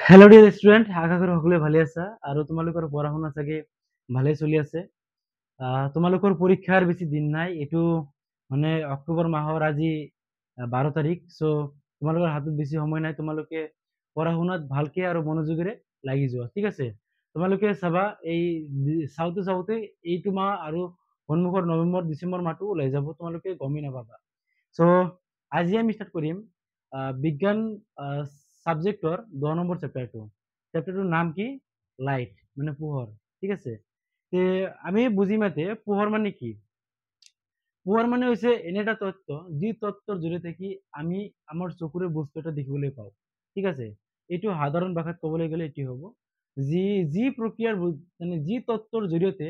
Hello' dear student, আশা কৰোঁ সকলোৱে ভালে আছা আৰু তোমালোকৰ পঢ়া শুনা চাগে ভালে চলি আছে। তোমালোকৰ পৰীক্ষাৰ বেছি দিন নাই, এইটো মানে অক্টোবৰ মাহৰ আজি 12 তাৰিখ। চ' তোমালোকৰ হাতত বেছি সময় নাই, তোমালোকে পঢ়া শুনাত ভালকে আৰু মনোযোগেৰে লাগি যোৱা, ঠিক আছে? তোমালোকে চাবা, এই চাওঁতে চাওঁতে এইটো মাহ আৰু সন্মুখৰ নৱেম্বৰ ডিচেম্বৰ মাহটো ওলাই যাব, তোমালোকে গমেই নাপাবা। চ' আজি আমি ষ্টাৰ্ট কৰিম বিজ্ঞান ছাবজেক্টৰ 10 নম্বৰ চেপ্টাৰটো। চেপ্টাৰটোৰ নাম কি? লাইট, মানে পোহৰ, ঠিক আছে? তে আমি বুজিম ইয়াতে পোহৰ মানে কি। পোহৰ মানে হৈছে এনে এটা তত্ত্ব যি তত্ত্বৰ জৰিয়তে কি আমি আমাৰ চকুৰে বস্তু এটা দেখিবলৈ পাওঁ, ঠিক আছে? এইটো সাধাৰণ ভাষাত ক'বলৈ গ'লে এইটো হ'ব যি যি প্ৰক্ৰিয়াৰ মানে যি তত্ত্বৰ জৰিয়তে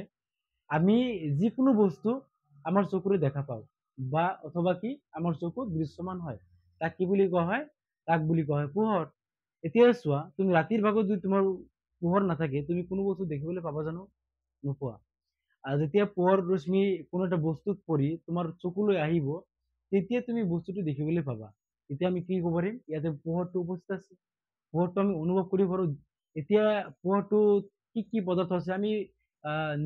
আমি যিকোনো বস্তু আমাৰ চকুৰে দেখা পাওঁ বা অথবা কি আমাৰ চকুত দৃশ্যমান হয়, তাক কি বুলি কোৱা হয়? তাক বুলি কোৱা হয় পোহৰ। এতিয়া চোৱা, তুমি ৰাতিৰ ভাগত যদি তোমাৰ পোহৰ নাথাকে, তুমি কোনো বস্তু দেখিবলৈ পাবা জানো? নোপোৱা। আৰু যেতিয়া পোহৰ ৰশ্মি কোনো এটা বস্তুত পৰি তোমাৰ চকুলৈ আহিব, তেতিয়া তুমি বস্তুটো দেখিবলৈ পাবা। এতিয়া আমি কি ক'ব পাৰিম? ইয়াতে পোহৰটো উপস্থিত আছে, পোহৰটো আমি অনুভৱ কৰিব পাৰোঁ। এতিয়া পোহৰটো কি কি পদাৰ্থ আছে আমি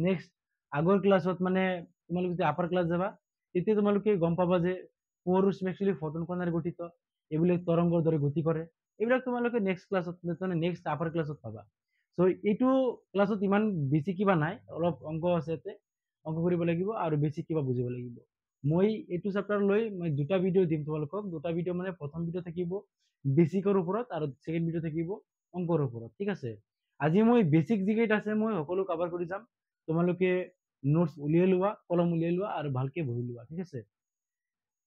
নেক্সট আগৰ ক্লাছত, মানে তোমালোকে যেতিয়া আপাৰ ক্লাছ যাবা, তেতিয়া তোমালোকে গম পাবা যে পোহৰ ৰশ্মি একচুৱেলি ফটন কণাৰে গঠিত, এইবিলাক তৰংগৰ দৰে গতি কৰে। এইবিলাক তোমালোকে নেক্সট ক্লাছত, মানে নেক্সট আপাৰ ক্লাছত পাবা। চ' এইটো ক্লাছত ইমান বেছি কিবা নাই, অলপ অংক আছে, ইয়াতে অংক কৰিব লাগিব আৰু বেছি কিবা বুজিব লাগিব। মই এইটো চেপ্টাৰ লৈ মই দুটা ভিডিঅ' দিম তোমালোকক। দুটা ভিডিঅ' মানে প্ৰথম ভিডিঅ' থাকিব বেচিকৰ ওপৰত আৰু ছেকেণ্ড ভিডিঅ' থাকিব অংকৰ ওপৰত, ঠিক আছে? আজি মই বেচিক যিকেইটা আছে মই সকলো কাভাৰ কৰি যাম। তোমালোকে নোটছ উলিয়াই লোৱা, কলম উলিয়াই লোৱা আৰু ভালকে বহি লোৱা, ঠিক আছে?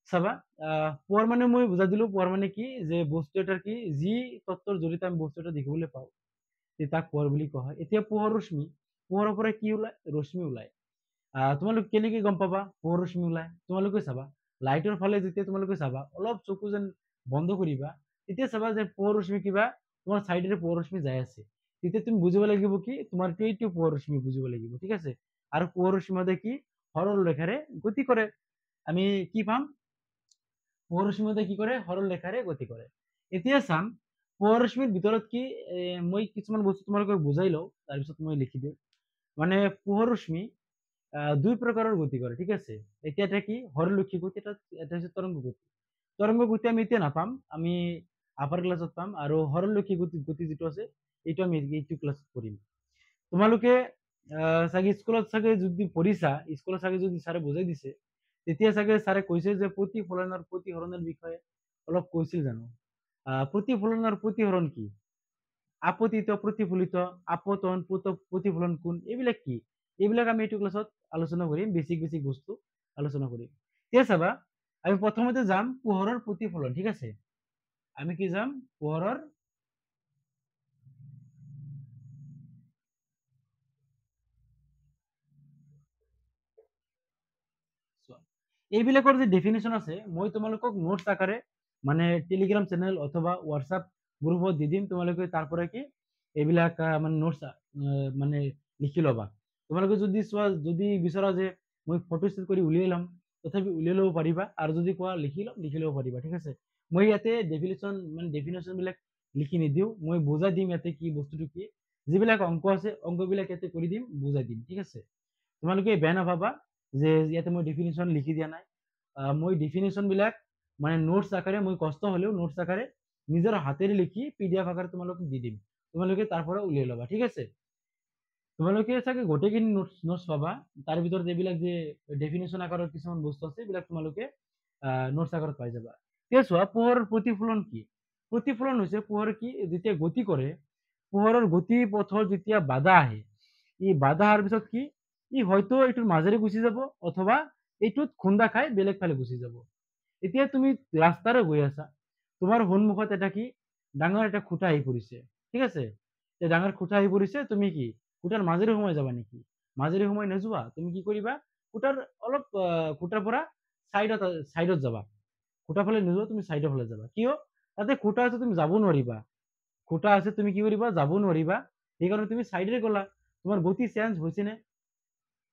চাবা, পোহৰ মানে মই বুজাই দিলো। পোহৰ মানে কি? যে বস্তু এটাৰ কি যি তত্ত্বৰ জৰিয়তে আমি বস্তু এটা দেখিবলৈ পাওঁ, তাক পোহৰ বুলি কোৱা হয়। এতিয়া পোহৰ ৰশ্মি, পোহৰৰ পৰা কি ওলায়? ৰশ্মি ওলায়। তোমালোক কেনেকে গম পাবা পোহৰ ৰশ্মি ওলায়? তোমালোকে চাবা, লাইটৰ ফালে যেতিয়া তোমালোকে চাবা, অলপ চকু যেন বন্ধ কৰিবা, তেতিয়া চাবা যে পোহৰ ৰশ্মি কিবা তোমাৰ চাইডেৰে পোহৰ ৰশ্মি যাই আছে। তেতিয়া তুমি বুজিব লাগিব কি তোমাৰ এইটো পোহৰ ৰশ্মি বুজিব লাগিব, ঠিক আছে? আৰু পোহৰ ৰশ্মি সদায় কি সৰল ৰেখাৰে গতি কৰে। আমি কি পাম? পোহৰ ৰশ্মি সদায় কি কৰে? সৰল ৰেখাৰে গতি কৰে। এতিয়া চাম পোহৰ ৰশ্মিৰ ভিতৰত কি, মই কিছুমান বস্তু তোমালোকক বুজাই লওঁ, তাৰপিছত মই লিখি দিওঁ। মানে পোহৰ ৰশ্মি দুই প্ৰকাৰৰ গতি কৰে, ঠিক আছে? এতিয়া এটা কি সৰলৰৈখিক গতি, এটা হৈছে তৰংগ গতি। তৰংগ গতি আমি এতিয়া নাপাম, আমি আপাৰ ক্লাছত পাম। আৰু সৰলৰৈখিক গতি যিটো আছে এইটো আমি এইটো ক্লাছত পঢ়িম। তোমালোকে চাগে স্কুলত চাগে যদি পঢ়িছা, স্কুলত চাগে যদি ছাৰে বুজাই দিছে, তেতিয়া চাগে ছাৰে কৈছে যে প্ৰতিফলন আৰু প্ৰতিসৰণৰ বিষয়ে অলপ কৈছিল জানো? প্ৰতিফলন আৰু প্ৰতিসৰণ কি, আপতিত প্ৰতিফলিত, আপতন প্ৰতিফলন কোণ, এইবিলাক কি, এইবিলাক আমি এইটো ক্লাছত আলোচনা কৰিম। বেছিক বেছিক বস্তু আলোচনা কৰিম। এতিয়া চাবা, আমি প্ৰথমতে যাম পোহৰৰ প্ৰতিফলন, ঠিক আছে? আমি কি যাম? পোহৰৰ এইবিলাকৰ যে ডেফিনেশ্যন আছে, মই তোমালোকক নোটছ আকাৰে মানে টেলিগ্ৰাম চেনেল অথবা হোৱাটছআপ গ্ৰুপত দি দিম। তোমালোকে তাৰ পৰা কি এইবিলাক মানে নোটছ মানে লিখি ল'বা। তোমালোকে যদি চোৱা, যদি বিচৰা যে মই ফটো ষ্টেট কৰি উলিয়াই ল'ম, তথাপি উলিয়াই ল'ব পাৰিবা। আৰু যদি কোৱা লিখি ল'ম, লিখি ল'ব পাৰিবা, ঠিক আছে? মই ইয়াতে ডেফিনেশ্যন মানে ডেফিনেশ্যনবিলাক লিখি নিদিওঁ, মই বুজাই দিম ইয়াতে কি বস্তুটো কি। যিবিলাক অংক আছে অংকবিলাক ইয়াতে কৰি দিম, বুজাই দিম, ঠিক আছে? তোমালোকে বেয়া নাপাবা যে ইয়াতে মই ডেফিনেশ্যন লিখি দিয়া নাই। মই ডেফিনেশ্যনবিলাক মানে নোটছ আকাৰে, মই কষ্ট হ'লেও নোটছ আকাৰে নিজৰ হাতেৰে লিখি PDF আকাৰে তোমালোকক দি দিম, তোমালোকে তাৰ পৰা উলিয়াই ল'বা, ঠিক আছে? তোমালোকে চাগে গোটেইখিনি নোটছ পাবা। তাৰ ভিতৰত এইবিলাক যে ডেফিনেশ্যন আকাৰৰ কিছুমান বস্তু আছে, এইবিলাক তোমালোকে নোটছ আকাৰত পাই যাবা। এতিয়া চোৱা, পোহৰৰ প্ৰতিফলন কি? প্ৰতিফলন হৈছে পোহৰ কি যেতিয়া গতি কৰে, পোহৰৰ গতি পথৰ যেতিয়া বাধা আহে, এই বাধা অহাৰ পিছত কি ই হয়তো এইটোৰ মাজেৰে গুচি যাব অথবা এইটোত খুন্দা খাই বেলেগ ফালে গুচি যাব। এতিয়া তুমি ৰাস্তাৰে গৈ আছা, তোমাৰ সন্মুখত এটা কি ডাঙৰ এটা খুঁটা আহি পৰিছে, ঠিক আছে? ডাঙৰ খুঁটা আহি পৰিছে, তুমি কি খুঁটাৰ মাজেৰে সোমাই যাবা নেকি? মাজেৰে সোমাই নোযোৱা। তুমি কি কৰিবা? খুঁটাৰ অলপ খুঁটাৰ পৰা চাইডত যাবা, খুঁটাৰ ফালে নোযোৱা, তুমি চাইডৰ ফালে যাবা। কিয়? তাতে খুঁটা আছে, তুমি যাব নোৱাৰিবা। খুঁটা আছে, তুমি কি কৰিবা? যাব নোৱাৰিবা, সেইকাৰণে তুমি চাইডেৰে গ'লা। তোমাৰ গতি চেঞ্জ হৈছেনে?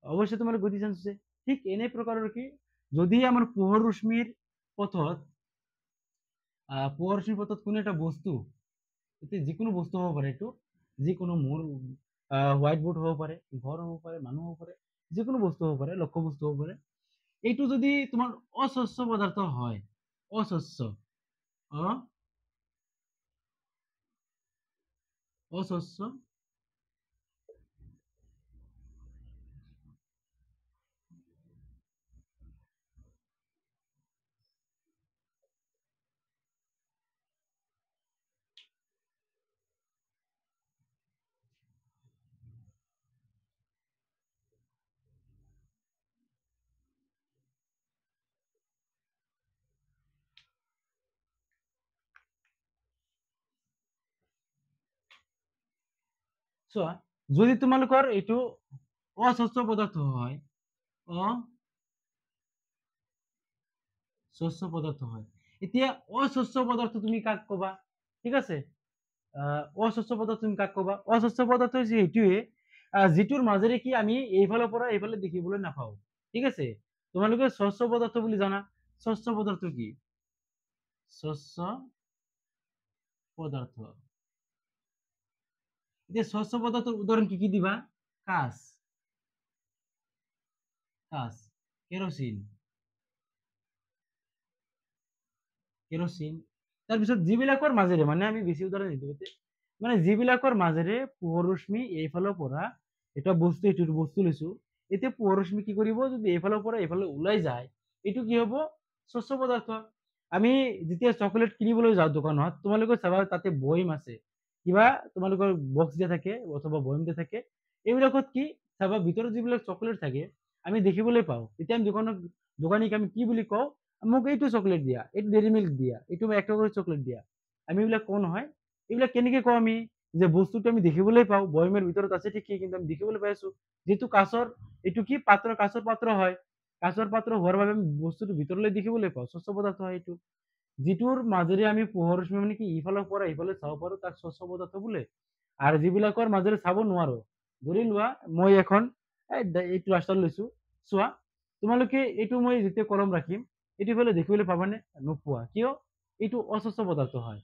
অৱশ্যে তোমাৰ গতি চেঞ্জ হৈছে। ঠিক এনে প্ৰকাৰৰ কি যদি আমাৰ পোহৰ ৰশ্মিৰ পথত, পোহৰ ৰশ্মিৰ পথত কোনো এটা বস্তু এতিয়া যিকোনো বস্তু হ'ব পাৰে, এইটো যিকোনো মোৰ হোৱাইট বোৰ্ড হ'ব পাৰে, ঘৰ হ'ব পাৰে, মানুহ হ'ব পাৰে, যিকোনো বস্তু হ'ব পাৰে, লক্ষ্য বস্তু হ'ব পাৰে। এইটো যদি তোমাৰ অস্বচ্ছ পদাৰ্থ হয়, অস্বচ্ছ অস্বচ্ছ চোৱা, যদি তোমালোকৰ এইটো অস্বচ্ছ পদাৰ্থ হয়, অস্বচ্ছ পদাৰ্থ হয়, এতিয়া অস্বচ্ছ পদাৰ্থ তুমি কাক কবা? ঠিক আছে, অস্বচ্ছ পদাৰ্থ তুমি কাক কবা? অস্বচ্ছ পদাৰ্থ হৈছে এইটোৱে যিটোৰ মাজেৰে কি আমি এইফালৰ পৰা এইফালে দেখিবলৈ নাপাওঁ। ঠিক আছে, তোমালোকে স্বচ্ছ পদাৰ্থ বুলি জানা। স্বচ্ছ পদাৰ্থ কি? স্বচ্ছ পদাৰ্থ, এতিয়া স্বচ্ছ পদাৰ্থৰ উদাহৰণ কি কি দিবা? কাঁচ, কাঁচ, কেৰচিন, কেৰচিন। তাৰপিছত যিবিলাকৰ মাজেৰে, মানে আমি বেছি উদাহৰণ নিদিওঁ, মানে যিবিলাকৰ মাজেৰে পোহৰ ৰশ্মি এইফালৰ পৰা এটা বস্তু, এইটো বস্তু লৈছো, এতিয়া পোহৰ ৰশ্মি কি কৰিব? যদি এইফালৰ পৰা এইফালে ওলাই যায়, এইটো কি হ'ব? স্বচ্ছ পদাৰ্থ। আমি যেতিয়া চকলেট কিনিবলৈ যাওঁ দোকানত, তোমালোকে চাবা তাতে বৈম আছে, কিবা তোমালোকৰ বক্স দিয়া থাকে অথবা বৈম দিয়া থাকে, এইবিলাকত কি চাবা ভিতৰত যিবিলাক চকলেট থাকে আমি দেখিবলৈ পাওঁ। তেতিয়া আমি দোকানত দোকানীক আমি কি বুলি কওঁ? মোক এইটো চকলেট দিয়া, এইটো ডেইৰী মিল্ক দিয়া, এইটো এক টকাৰ চকলেট দিয়া, আমি এইবিলাক কওঁ নহয়। এইবিলাক কেনেকে কওঁ আমি? যে বস্তুটো আমি দেখিবলৈ পাওঁ, বৈমেৰ ভিতৰত আছে ঠিকেই, কিন্তু আমি দেখিবলৈ পাই আছো। যিটো কাঁচৰ, এইটো কি পাত্ৰ? কাঁচৰ পাত্ৰ হয়। কাঁচৰ পাত্ৰ হোৱাৰ বাবে আমি বস্তুটো ভিতৰলৈ দেখিবলৈ পাওঁ, স্বচ্ছ পদাৰ্থ হয় এইটো। যিটোৰ মাজেৰে আমি পোহৰ ৰশ্মি মানে কি ইফালৰ পৰা ইফালে চাব পাৰো, তাক স্বচ্ছ পদাৰ্থ বোলে। আৰু যিবিলাকৰ মাজেৰে চাব নোৱাৰো, ধৰি লোৱা মই এখন এইটো ৰাস্তাত লৈছো, চোৱা তোমালোকে এইটো মই যেতিয়া কলম ৰাখিম, এইটো ফালে দেখিবলৈ পাবানে? নোপোৱা। কিয়? এইটো অস্বচ্ছ পদাৰ্থ হয়।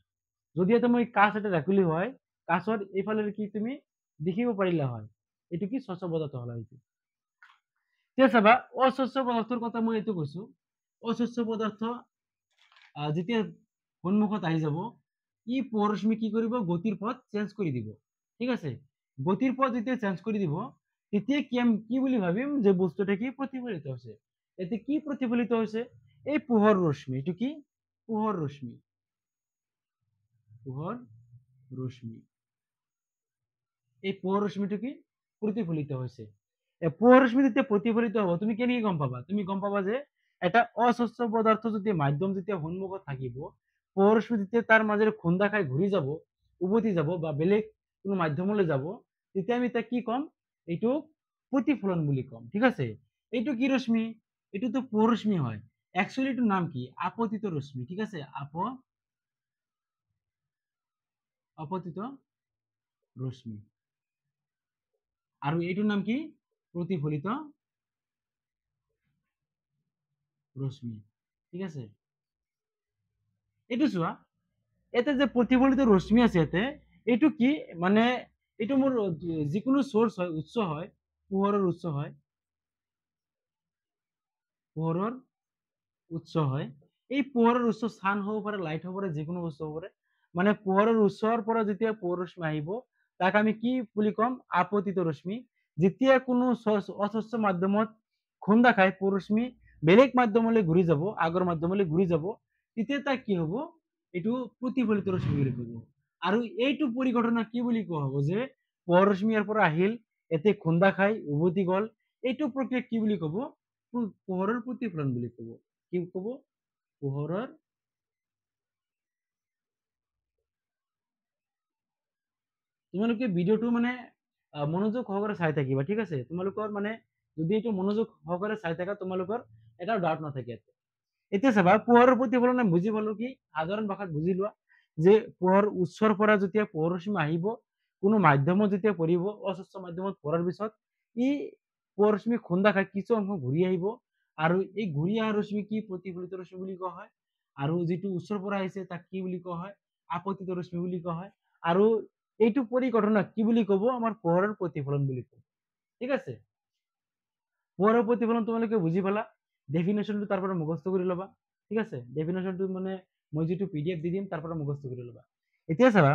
যদি এটা মই কাঁচ এটা ৰাখিলো হয়, কাঁচৰ এইফালে কি তুমি দেখিব পাৰিলা হয়, এইটো কি স্বচ্ছ পদাৰ্থ হল এইটো। এতিয়া চাবা অস্বচ্ছ পদাৰ্থৰ কথা মই এইটো কৈছো। অস্বচ্ছ পদাৰ্থ যেতিয়া সন্মুখত আহি যাব, ই পোহৰ ৰশ্মি কি কৰিব? গতিৰ পথ চেঞ্জ কৰি দিব। ঠিক আছে, গতিৰ পথ যেতিয়া চেঞ্জ কৰি দিব, তেতিয়া কি আমি কি বুলি ভাবিম? যে বস্তুটা কি প্ৰতিফলিত হৈছে। এতিয়া কি প্ৰতিফলিত হৈছে? এই পোহৰ ৰশ্মি। এইটো কি? পোহৰ ৰশ্মি, পোহৰ ৰশ্মি। এই পোহৰ ৰশ্মিটো কি প্ৰতিফলিত হৈছে। এই পোহৰ ৰশ্মি যেতিয়া প্ৰতিফলিত হ'ব, তুমি কেনেকে গম পাবা? তুমি গম পাবা যে এটা অস্বচ্ছ পদাৰ্থ যদি মাধ্যম যেতিয়া সন্মুখত থাকিব, পোহৰ ৰশ্মি যেতিয়া তাৰ মাজেৰে খুন্দা খাই ঘূৰি যাব, উভতি যাব বা বেলেগ কোনো মাধ্যমলৈ যাব, তেতিয়া আমি তাক কি ক'ম? এইটো প্ৰতিফলন বুলি ক'ম। ঠিক আছে, এইটো কি ৰশ্মি? এইটোতো পোহৰ ৰশ্মি হয়। একচুৱেলি এইটোৰ নাম কি? আপতিত ৰশ্মি। ঠিক আছে, আপতিত ৰশ্মি। আৰু এইটোৰ নাম কি? প্ৰতিফলিত ৰশ্মি। ঠিক আছে, এইটো চোৱা, ইয়াতে যে প্ৰতিফলিত ৰশ্মি আছে ইয়াতে, এইটো কি মানে এইটো মোৰ যিকোনো চ'ৰ্চ হয়, উৎস হয়, পোহৰৰ উৎস হয়, পোহৰৰ উৎস হয়। এই পোহৰৰ উৎস ছান হ'ব পাৰে, লাইট হ'ব পাৰে, যিকোনো বস্তু হ'ব পাৰে। মানে পোহৰৰ উৎসৰ পৰা যেতিয়া পোহৰ ৰশ্মি আহিব, তাক আমি কি বুলি ক'ম? আপতিত ৰশ্মি। যেতিয়া কোনো অস্বচ্ছ মাধ্যমত খুন্দা খাই পোহৰ ৰশ্মি বেলেগ মাধ্যমলৈ ঘূৰি যাব, আগৰ মাধ্যমলৈ ঘূৰি যাব, তেতিয়া তাক কি হ'ব? এইটো প্ৰতিফলিত ৰশ্মি বুলি ক'ব। আৰু এইটো পৰিঘটনা কি বুলি কোৱা হ'ব? যে পোহৰ ৰশ্মি ইয়াৰ পৰা আহিল, ইয়াতে খুন্দা খাই উভতি গ'ল, এইটো প্ৰক্ৰিয়া কি বুলি ক'ব? পোহৰৰ প্ৰতিফলন বুলি ক'ব। কি ক'ব? পোহৰৰ তোমালোকে ভিডিঅ'টো মানে মনোযোগ সহকাৰে চাই থাকিবা। ঠিক আছে, তোমালোকৰ মানে যদি এইটো মনোযোগ সহকাৰে চাই থাকা, তোমালোকৰ এটাও ডাউট নাথাকে। এতিয়া চাবা পোহৰৰ প্ৰতিফলন আমি বুজি পালো কি? সাধাৰণ ভাষাত বুজি লোৱা যে পোহৰ উৎসৰ পৰা যেতিয়া পোহৰ ৰশ্মি আহিব, কোনো মাধ্যমত যেতিয়া পৰিব, অস্বচ্ছ মাধ্যমত পৰাৰ পিছত ই পোহৰ ৰশ্মি খুন্দা খাই কিছু অংশ ঘূৰি আহিব, আৰু এই ঘূৰি অহা ৰশ্মি কি? প্ৰতিফলিত ৰশ্মি বুলি কোৱা হয়। আৰু যিটো উৎসৰ পৰা আহিছে তাক কি বুলি কোৱা হয়? আপতিত ৰশ্মি বুলি কোৱা হয়। আৰু এইটো পৰিঘটনা কি বুলি ক'ব? আমাৰ পোহৰৰ প্ৰতিফলন বুলি ক'ব। ঠিক আছে, পোহৰৰ প্ৰতিফলন তোমালোকে বুজি পালা। ডেফিনেশ্যনটো তাৰ পৰা মুখস্থ কৰি ল'বা। ঠিক আছে, ডেফিনেশ্যনটো মানে মই যিটো পিডিএফ দি দিম তাৰ পৰা মুখস্থ কৰি ল'বা। এতিয়া চাবা,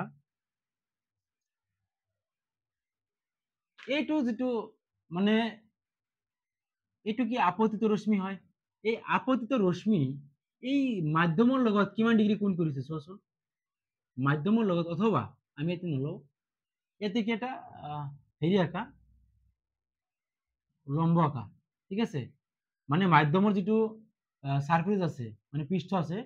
এইটো যিটো মানে এইটো কি আপতিত ৰশ্মি হয়। এই আপতিত ৰশ্মি এই মাধ্যমৰ লগত কিমান ডিগ্ৰী কোণ কৰিছে চোৱাচোন। মাধ্যমৰ লগত, অথবা আমি ইয়াতে নলওঁ, ইয়াতে কি এটা হেৰি আঁকা, লম্ব আঁকা। ঠিক আছে, মানে মাধ্যমৰ যিটো সাৰফেচ আছে, মানে পৃষ্ঠ আছে,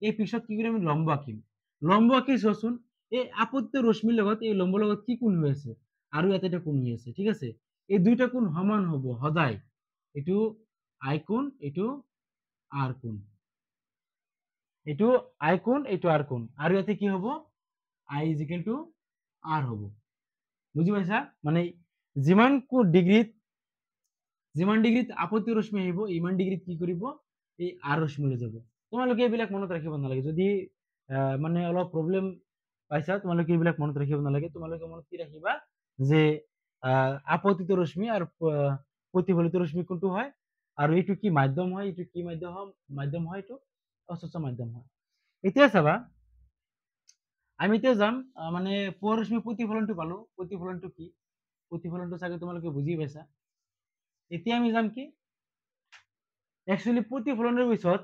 এই পৃষ্ঠত কি কৰি আমি লম্ব আঁকিম। লম্ব আঁকি চোৱাচোন, এই আপতিত ৰশ্মিৰ লগত এই লম্বৰ লগত কি কোণ হৈ আছে, আৰু ইয়াতে এটা কোণ হৈ আছে। ঠিক আছে, এই দুইটা কোণ সমান হ'ব সদায়। এইটো আই কোণ, এইটো আৰ কোণ, এইটো আই কোণ, এইটো আৰ কোণ, আৰু ইয়াতে কি হ'ব? I is equal to R হ'ব। বুজি পাইছা? মানে যিমান ডিগ্ৰীত, যিমান ডিগ্ৰীত আপত্তি ৰশ্মি আহিব, ইমান ডিগ্ৰীত কি কৰিব? এই আৰ ৰশ্মিলৈ যাব। তোমালোকে এইবিলাক মনত ৰাখিব নালাগে। যদি মানে অলপ প্ৰব্লেম পাইছা, তোমালোকে এইবিলাক মনত ৰাখিব নালাগে। তোমালোকে মনত কি ৰাখিবা যে আপতিত ৰশ্মি আৰু প্ৰতিফলিত ৰশ্মি কোনটো হয়, আৰু এইটো কি মাধ্যম হয়, এইটো কি মাধ্যম হয়, এইটো অস্বচ্ছ মাধ্যম হয়। এতিয়া চাবা, আমি এতিয়া যাম মানে পোহৰ ৰশ্মি প্ৰতিফলনটো পালো। প্ৰতিফলনটো কি? প্ৰতিফলনটো চাগে তোমালোকে বুজি পাইছা। এতিয়া আমি যাম কি একচুৱেলি প্ৰতিফলনৰ পিছত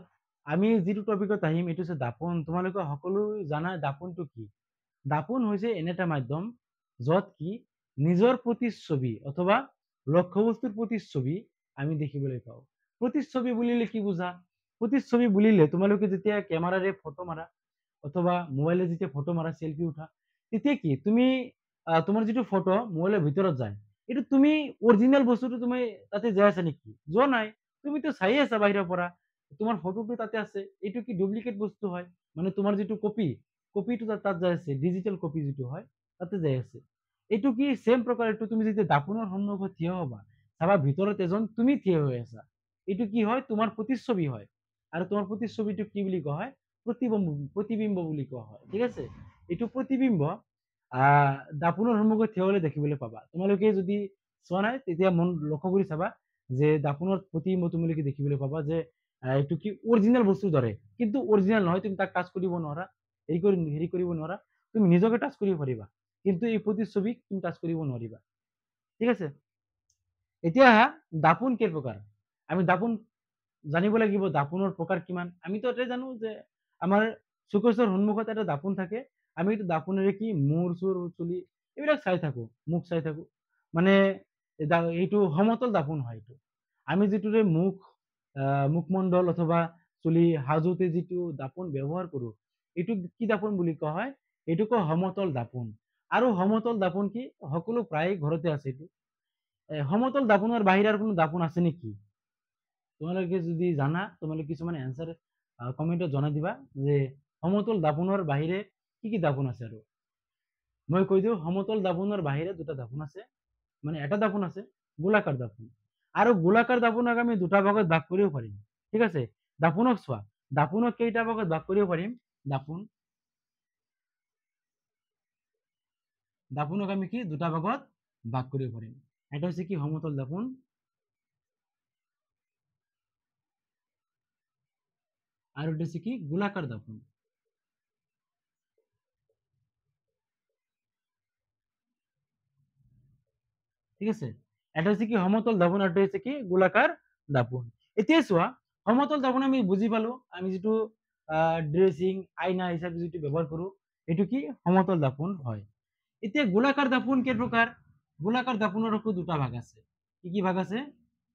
আমি যিটো টপিকত আহিম, এইটো হৈছে দাপোন। তোমালোকে সকলো জানা দাপোনটো কি। দাপোন হৈছে এনে এটা মাধ্যম য'ত কি নিজৰ প্ৰতিচ্ছবি অথবা লক্ষ্যবস্তুৰ প্ৰতিচ্ছবি আমি দেখিবলৈ পাওঁ। প্ৰতিচ্ছবি বুলিলে কি বুজা? প্ৰতিচ্ছবি বুলিলে তোমালোকে যেতিয়া কেমেৰাৰে ফটো মাৰা অথবা মোবাইলে যেতিয়া ফটো মাৰা, চেলফি উঠা, তেতিয়া কি তুমি তোমাৰ যিটো ফটো মোবাইলৰ ভিতৰত যায়, এইটো তুমি অৰিজিনেল বস্তুটো তুমি তাতে যাই আছা নেকি? যোৱা নাই, তুমিতো চাই আছা বাহিৰৰ পৰা, তোমাৰ ফটোটো তাতে আছে। এইটো কি ডুপ্লিকেট বস্তু হয়, মানে তোমাৰ যিটো কপি, কপিটো তাত যাই আছে, ডিজিটেল কপি যিটো হয় তাতে যাই আছে। এইটো কি চেম প্ৰকাৰ, এইটো তুমি যেতিয়া দাপোনৰ সন্মুখত থিয় হবা, চাবা ভিতৰত এজন তুমি থিয় হৈ আছা, এইটো কি হয়? তোমাৰ প্ৰতিচ্ছবি হয়। আৰু তোমাৰ প্ৰতিচ্ছবিটো কি বুলি কোৱা হয়? প্ৰতিবিম্ব বুলি কোৱা হয়। ঠিক আছে, এইটো প্ৰতিবিম্ব দাপোনৰ সন্মুখত থিয় হলে দেখিবলৈ পাবা। তোমালোকে যদি চোৱা নাই তেতিয়া মন লক্ষ্য কৰি চাবা যে দাপোনৰ প্ৰতিবিম্ব তোমালোকে দেখিবলৈ পাবা যে এইটো কি অৰিজিনেল বস্তুৰ দৰে, কিন্তু অৰিজিনেল নহয়। তুমি তাক টাচ কৰিব নোৱাৰা, হেৰি কৰিব নোৱাৰা, তুমি নিজকে টাচ কৰিব পাৰিবা, কিন্তু এই প্ৰতিচ্ছবিক তুমি টাচ কৰিব নোৱাৰিবা। ঠিক আছে, এতিয়া আহা দাপোন কেই প্ৰকাৰ। আমি দাপোন জানিব লাগিব, দাপোনৰ প্ৰকাৰ কিমান। আমিতো এটাই জানো যে আমাৰ চকুৰ সন্মুখত এটা দাপোন থাকে, আমি এইটো দাপোনেৰে কি মূৰ চুৰ চুলি এইবিলাক চাই থাকো, মুখ চাই থাকো, মানে এইটো সমতল দাপোন হয়। এইটো আমি যিটোৰে মুখমণ্ডল অথবা চুলি সাজোতে যিটো দাপোন ব্যৱহাৰ কৰো, এইটো কি দাপোন বুলি কোৱা হয়? এইটো কয় সমতল দাপোন। আৰু সমতল দাপোন কি সকলো প্ৰায় ঘৰতে আছে। এইটো সমতল দাপোনৰ বাহিৰে আৰু কোনো দাপোন আছে নেকি? তোমালোকে যদি জানা, তোমালোকে কিছুমান এনচাৰ কমেণ্টত জনাই দিবা যে সমতল দাপোনৰ বাহিৰে কি কি দাপোন আছে। আৰু মই কৈ দিওঁ, সমতল দাপোনৰ বাহিৰে দুটা দাপোন আছে, মানে এটা দাপোন আছে গোলাকাৰ দাপোন। আৰু গোলাকাৰ দাপোনক আমি দুটা ভাগত ভাগ কৰিব পাৰিম। ঠিক আছে, দাপোনক চোৱা, দাপোনক কেইটা ভাগত ভাগ কৰিব পাৰিম? দাপোনক আমি কি দুটা ভাগত ভাগ কৰিব পাৰিম। এটা হৈছে কি সমতল দাপোন, আৰু এটা হৈছে কি গোলাকাৰ দাপোন। ঠিক আছে, এটা হৈছে কি সমতল দাপোন আৰু এটা হৈছে কি গোলাকাৰ দাপোন। এতিয়া চোৱা, সমতল দাপোন আমি বুজি পালো, আমি যিটো ড্ৰেছিং আইনা হিচাপে যিটো ব্যৱহাৰ কৰো, এইটো কি সমতল দাপোন হয়। এতিয়া গোলাকাৰ দাপোন কেই প্ৰকাৰ? গোলাকাৰ দাপোনৰ আকৌ দুটা ভাগ আছে। কি কি ভাগ আছে?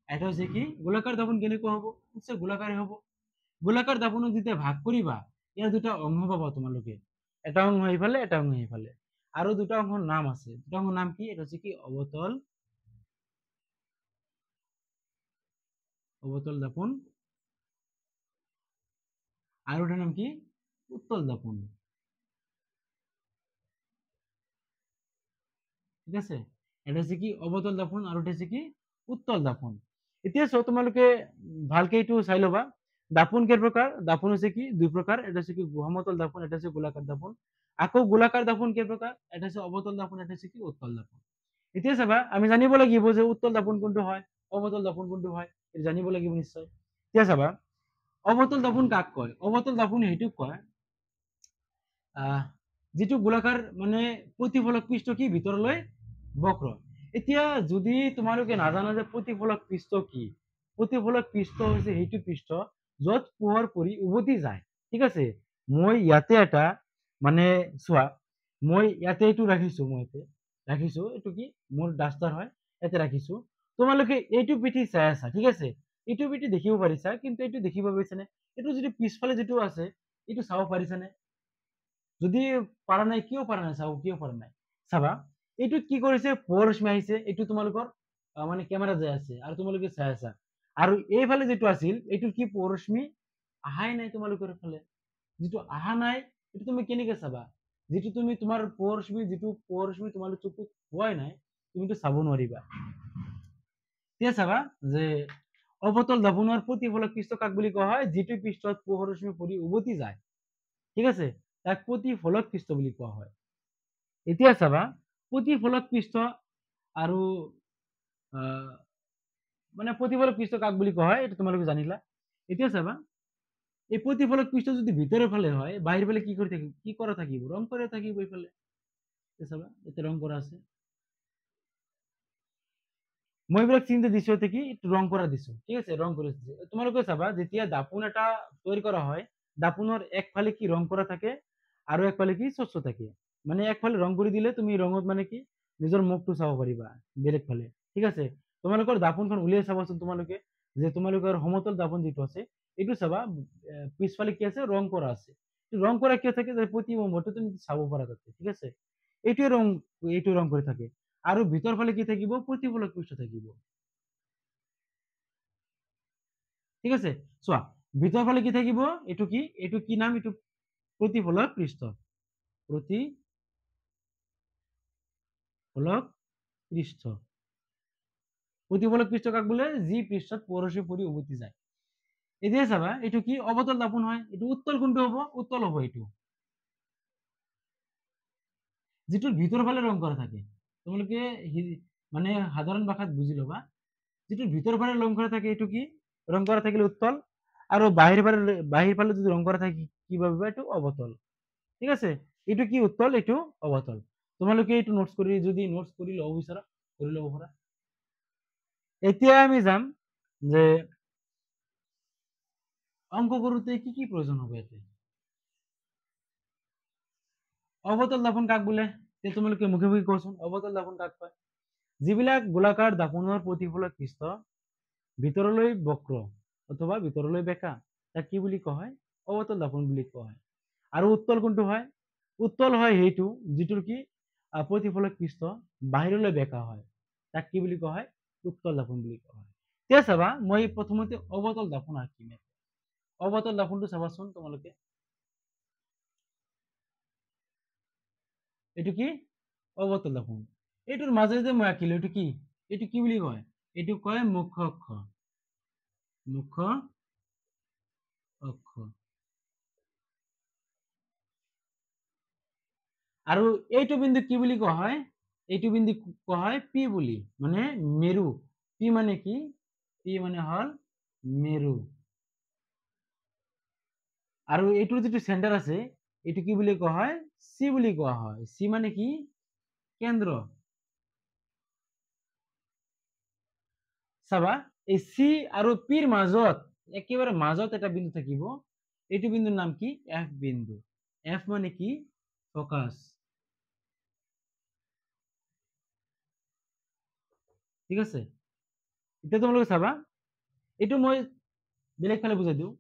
এটা হৈছে কি গোলাকাৰ দাপোন কেনেকুৱা হ'ব? নিশ্চয় গোলাকাৰে হ'ব। গোলাকাৰ দাপোনক যেতিয়া ভাগ কৰিবা, ইয়াৰ দুটা অংশ পাবা তোমালোকে, এটা অংশ এইফালে, এটা অংশ এইফালে, আৰু দুটা অংশৰ নাম আছে। দুটা অংশৰ নাম কি? এটা হৈছে কি অৱতল, অৱতল দাপোন, আৰু এটাৰ নাম কি? উত্তল দাপোন। ঠিক আছে, এটা হৈছে কি অৱতল দাপোন আৰু এটা হৈছে কি উত্তল দাপোন। এতিয়া চোৱা, তোমালোকে ভালকে এইটো চাই ল'বা দাপোন কেই প্ৰকাৰ? দাপোন হৈছে কি দুই প্ৰকাৰ, এটা হৈছে কি সমতল দাপোন, এটা হৈছে গোলাকাৰ দাপোন। আকৌ গোলাকাৰ দাপোন কেই প্ৰকাৰ? এটা হৈছে অৱতল দাপোন, এটা হৈছে কি উত্তল দাপোন। এতিয়া চাবা আমি জানিব লাগিব যে উত্তল দাপোন কোনটো হয়, অৱতল দাপোন কোনটো হয়, এইটো জানিব লাগিব নিশ্চয়। এতিয়া চাবা অৱতল দাপোন কাক কয়? অৱতল দাপোন সেইটোক কয় যিটো গোলাকাৰ মানে প্ৰতিফলক পৃষ্ঠ কি ভিতৰলৈ বক্ৰ। এতিয়া যদি তোমালোকে নাজানা যে প্ৰতিফলক পৃষ্ঠ কি, প্ৰতিফলক পৃষ্ঠ হৈছে সেইটো পৃষ্ঠ য'ত পোহৰ পৰি উভতি যায়। ঠিক আছে, মই ইয়াতে এটা মানে চোৱা, মই ইয়াতে এইটো ৰাখিছো, মই ইয়াতে ৰাখিছো, এইটো কি মোৰ ডাষ্টাৰ হয়, ইয়াতে ৰাখিছো। তোমালোকে এইটো পিঠি চাই আছা, ঠিক আছে, এইটো পিঠি দেখিব পাৰিছা, কিন্তু এইটো দেখিব পাৰিছানে? এইটো যিটো পিছফালে যিটো আছে এইটো চাব পাৰিছানে? যদি পাৰা নাই, কিয় পাৰা নাই চাব, কিয় পাৰা নাই চাবা, এইটোত কি কৰিছে, পোহৰ ৰশ্মি আহিছে, এইটো তোমালোকৰ মানে কেমেৰা যাই আছে আৰু তোমালোকে চাই আছা। আৰু এইফালে যিটো আছিল এইটো কি পোহৰ ৰশ্মি অহাই নাই তোমালোকৰ ফালে, যিটো অহা নাই এইটো তুমি কেনেকে চাবা? যিটো তুমি তোমাৰ পোহৰ ৰশ্মি, যিটো পোহৰ ৰশ্মি তোমালোক চকুত হোৱাই নাই, তুমিতো চাব নোৱাৰিবা। এতিয়া চাবা যে অৱতল দাপোনৰ প্ৰতিফলক পৃষ্ঠ কাক বুলি কোৱা হয়? যিটো পৃষ্ঠত পোহৰ ৰশ্মি পৰি উভতি যায়, ঠিক আছে, তাক প্ৰতিফলক পৃষ্ঠ বুলি কোৱা হয়। এতিয়া চাবা প্ৰতিফলক পৃষ্ঠ আৰু মানে প্ৰতিফলক পৃষ্ঠ কাক বুলি কোৱা হয় এইটো তোমালোকে জানিলা। এতিয়া চাবা এই প্ৰতিফলক পৃষ্ঠ যদি ভিতৰৰ ফালে হয়, বাহিৰ ফালে কি কৰি থাকিব, কি কৰা থাকিব, ৰং কৰা থাকিব এইফালে। চাবা এতিয়া ৰং কৰা আছে, মই এইবিলাক চিন্তা দিছো কি ৰং কৰা দিছো, ঠিক আছে, ৰং কৰি দিছো। তোমালোকে চাবা যেতিয়া দাপোন এটা তৈৰি কৰা হয়, দাপোনৰ একফালে কি ৰং কৰা থাকে আৰু একফালে কি স্বচ্ছ থাকে। মানে একফালে ৰং কৰি দিলে তুমি ৰঙত মানে কি নিজৰ মুখটো চাব পাৰিবা বেলেগ ফালে, ঠিক আছে। তোমালোকৰ দাপোনখন উলিয়াই চাবাচোন তোমালোকে, যে তোমালোকৰ সমতল দাপোন যিটো আছে এইটো চাবা পিছফালে কি আছে, ৰং কৰা আছে। ৰং কৰা কিয় থাকে, যে প্ৰতিবিম্বটো তুমি চাব পাৰা তাতে, ঠিক আছে। এইটোৱে ৰং, এইটো ৰং কৰি থাকে। আৰু ভিতৰ ফালে কি থাকিব, প্ৰতিফলক পৃষ্ঠ থাকিব, ঠিক আছে। চোৱা ভিতৰ ফালে কি থাকিব, এইটো কি, এইটো কি নাম, এইটো প্ৰতিফলক পৃষ্ঠ, প্ৰতিফলক পৃষ্ঠ। প্ৰতিফলক পৃষ্ঠ কাক বোলে? যি পৃষ্ঠত পোহৰ পৰি উভতি যায়। এতিয়া চাবা এইটো কি অৱতল দাপোন হয়, এইটো উত্তল কোনটো হ'ব, উত্তল হ'ব এইটো যিটোৰ ভিতৰ ফালে ৰং কৰা থাকে। তোমালোকে মানে সাধাৰণ ভাষাত বুজি ল'বা, যিটোৰ ভিতৰ ফালে ৰং কৰা থাকে এইটো কি, ৰং কৰা থাকিলে উত্তল, আৰু বাহিৰ ফালে যদি ৰং কৰা থাকে কি ভাবিবা, এইটো অৱতল, ঠিক আছে। এইটো কি উত্তল, এইটো অৱতল। তোমালোকে এইটো নোটছ কৰি, যদি নোটছ কৰি ল'ব বিচাৰা কৰি ল'ব পাৰা। এতিয়া আমি যাম যে অঙ্ক কৰোঁতে কি কি প্ৰয়োজন হ'ব। ইয়াতে অৱতল দাপোন কাক বোলে, তোমালোকে মুখে মুখে কোৱাচোন, অৱতল দাপোন কাক কয়? যিবিলাক গোলাকাৰ দাপোনৰ প্ৰতিফলক পৃষ্ঠ ভিতৰলৈ বক্ৰ অথবা ভিতৰলৈ বেঁকা, তাক কি বুলি কোৱা হয়, অৱতল দাপোন বুলি কোৱা হয়। আৰু উত্তল কোনটো হয়? উত্তল হয় সেইটো যিটোৰ কি প্ৰতিফলক পৃষ্ঠ বাহিৰলৈ বেঁকা হয়, তাক কি বুলি কোৱা হয়, উত্তল দাপোন বুলি কোৱা হয়। এতিয়া চাবা মই প্ৰথমতে অৱতল দাপোন আঁকিম। অৱতল দাপোনটো চাবাচোন তোমালোকে, এইটো কি অৱতল দাপোন। এইটোৰ মাজে যে মই আঁকিলো এইটো কি, এইটো কি বুলি কয়, এইটো কয় মুখ্য অক্ষ, মুখ্য অক্ষ। আৰু এইটো বিন্দু কি বুলি কোৱা হয়, এইটো বিন্দু কোৱা হয় পি বুলি, মানে মেৰু। পি মানে কি, পি মানে হল মেৰু। আৰু এইটোৰ যিটো চেণ্টাৰ আছে এইটো কি বুলি কোৱা হয়, চি বুলি কোৱা হয়। চি মানে কি, কেন্দ্ৰ। চাবা এই চি আৰু পিৰ মাজত একেবাৰে মাজত এটা বিন্দু থাকিব, এইটো বিন্দুৰ নাম কি, এফ বিন্দু। এফ মানে কি, ফোকাস, ঠিক আছে। এতিয়া তোমালোকে চাবা এইটো মই বেলেগ ফালে বুজাই দিওঁ।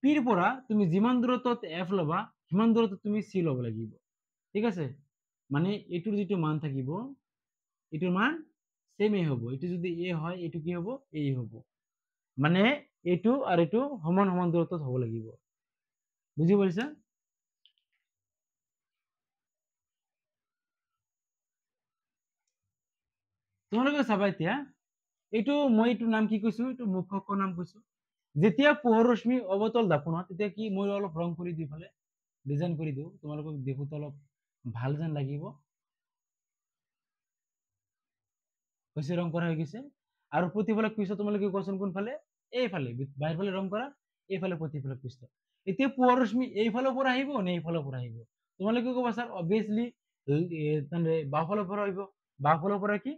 পিৰ পৰা তুমি যিমান দূৰত্বত এফ ল'বা সিমান দূৰত্বত তুমি চি ল'ব লাগিব, ঠিক আছে। মানে এইটোৰ যিটো মান থাকিব এইটোৰ মান সেমই হ'ব। এইটো যদি এ হয় এইটো কি হ'ব, এ হ'ব। মানে এইটো আৰু এইটো সমান সমান দূৰত্বত হ'ব লাগিব, বুজি পাইছা? তোমালোকে চাবা এতিয়া এইটো মই এইটো নাম কি কৈছো, এইটো মুখ্য অক্ষৰ নাম কৈছো। যেতিয়া পোহৰ ৰশ্মি অৱতল দাপোনত, তেতিয়া কি মই অলপ ৰং কৰি দি ফালে ডিজাইন কৰি দিওঁ, তোমালোকক দেখোঁতে অলপ ভাল যেন লাগিব। হৈছে, ৰং কৰা হৈ গৈছে। আৰু প্ৰতিফলক পৃষ্ঠ তোমালোকে কোৱাচোন কোনফালে? এইফালে, বাহিৰ ফালে ৰং কৰা, এইফালে প্ৰতিফলক পৃষ্ঠ। এতিয়া পোহৰ ৰশ্মি এইফালৰ পৰা আহিব নে এইফালৰ পৰা আহিব? তোমালোকে ক'বা ছাৰ অবভিয়াছলি বাওঁফালৰ পৰা আহিব। বাওঁফালৰ পৰা কি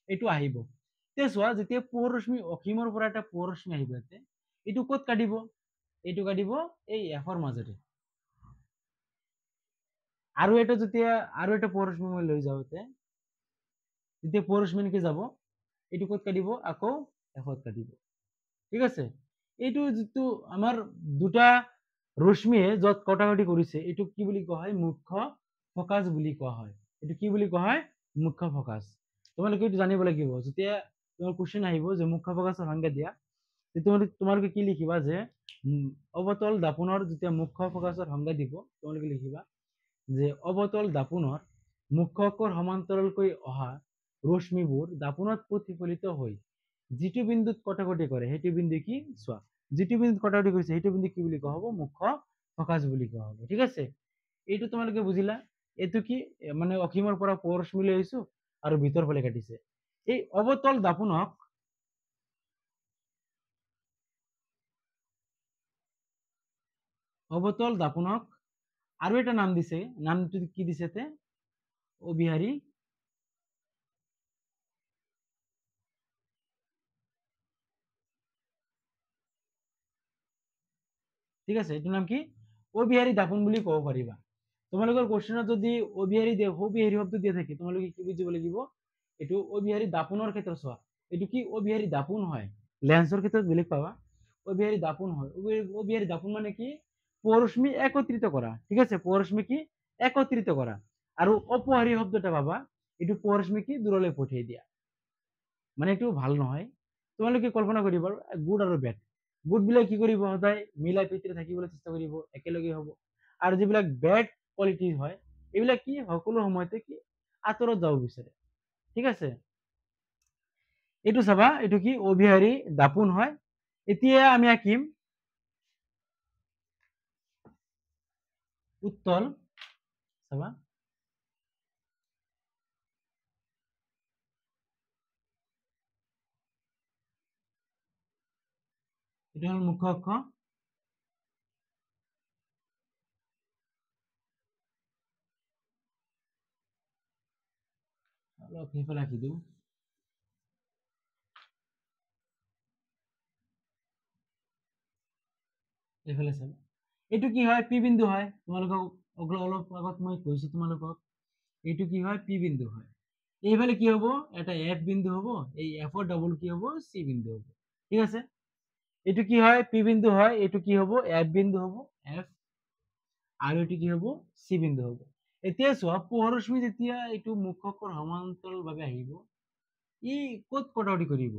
এইটো আহিব। এতিয়া চোৱা, যেতিয়া পোহৰ ৰশ্মি অসীমৰ পৰা এটা পোহৰ ৰশ্মি আহিব ইয়াতে, এইটো ক'ত কাটিব? এইটো কাটিব এই এফৰ মাজতে। আৰু এটা যেতিয়া আৰু এটা পোহৰ ৰশ্মি মই লৈ যাওঁ ইয়াতে, যেতিয়া পোহৰ ৰশ্মি এনেকে যাব, এইটো ক'ত কাটিব? আকৌ এফত কাটিব। ঠিক আছে, এইটো যিটো আমাৰ দুটা ৰশ্মিয়ে য'ত কটাকটি কৰিছে, এইটো কি বুলি কোৱা হয়? মুখ্য ফকাছ বুলি কোৱা হয়। এইটো কি বুলি কোৱা হয়? মুখ্য ফকাছ। তোমালোকে এইটো জানিব লাগিব। যেতিয়া তোমাৰ কুৱেশ্যন আহিব যে মুখ্য ফকাছৰ সংজ্ঞা দিয়া, তোমালোকে কি লিখিবা? যে অৱতল দাপোনৰ যেতিয়া মুখ্য ফকাছৰ সংজ্ঞা দিব, তোমালোকে লিখিবা যে অৱতল দাপোনৰ মুখ্য অক্ষৰ সমান্তৰালকৈ অহা ৰশ্মিবোৰ দাপোনত প্ৰতিফলিত হৈ যিটো বিন্দুত কটাকটি কৰে সেইটো বিন্দু কি? চোৱা, যিটো বিন্দুত কটাকটি কৰিছে সেইটো বিন্দু কি বুলি কোৱা হ'ব? মুখ্য ফকাছ বুলি কোৱা হ'ব। ঠিক আছে, এইটো তোমালোকে বুজিলা। এইটো কি মানে অসীমৰ পৰা পোহৰ ৰশ্মি লৈ আহিছো আৰু ভিতৰ ফালে কাটিছে। এই অৱতল দাপোনক আৰু এটা নাম দিছে, নামটো কি দিছে তে? অবিহাৰী ঠিক আছে, এইটো নাম কি? অবিহাৰী দাপোন বুলি ক'ব পাৰিবা। তোমালোকৰ কুৱেশ্যনত যদি অবিহাৰী দিয়ে, অবিহাৰী শব্দ দিয়া থাকে, তোমালোকে কি বুজিব লাগিব? এইটো অবিহাৰী দাপোনৰ ক্ষেত্ৰত চোৱা, এইটো কি অবিহাৰী দাপোন হয়। লেন্সৰ ক্ষেত্ৰত বেলেগ পাবা, অবিহাৰী দাপোন হয়। অবিহাৰী দাপোন মানে কি? পোহৰ ৰশ্মি একত্ৰিত কৰা। ঠিক আছে, পোহৰ ৰশ্মি কি? একত্ৰিত কৰা। আৰু অপহাৰী শব্দটা পাবা, এইটো পোহৰ ৰশ্মি কি? দূৰলৈ পঠিয়াই দিয়া, মানে এইটো ভাল নহয়। তোমালোকে কল্পনা কৰিবা গুড আৰু বেড। গুডবিলাক কি কৰিব? সদায় মিলাই প্ৰীতিৰে থাকিবলৈ চেষ্টা কৰিব, একেলগে হ'ব। আৰু যিবিলাক বেড কোৱালিটি হয়, এইবিলাক কি সকলো সময়তে কি আঁতৰত যাব বিচাৰে। ঠিক আছে, এইটো চাবা, এইটো কি অবিহাৰী দাপোন হয়। এতিয়া আমি আঁকিম উত্তল, চাবা এইটো হ'ল মুখ্য অক্ষ, অলপ সেইফালে আঁকি দিওঁ। এইফালে চাবা, এইটো কি হয়? পি বিন্দু হয়। তোমালোকক অলপ আগত মই কৈছো তোমালোকক, এইটো কি হয়? পি বিন্দু হয়। এইফালে কি হ'ব? এটা এফ বিন্দু হ'ব, এই এফৰ ডাবল কি হ'ব? চি বিন্দু হ'ব। ঠিক আছে, এইটো কি হয়? পি বিন্দু হয়। এইটো কি হ'ব? এফ বিন্দু হ'ব, এফ। আৰু এইটো কি হ'ব? চি বিন্দু হ'ব। এতিয়া চোৱা, পোহৰ ৰশ্মি যেতিয়া এইটো মুখ্য অক্ষৰ সমান্তৰালভাৱে আহিব, ই ক'ত কটাকটি কৰিব?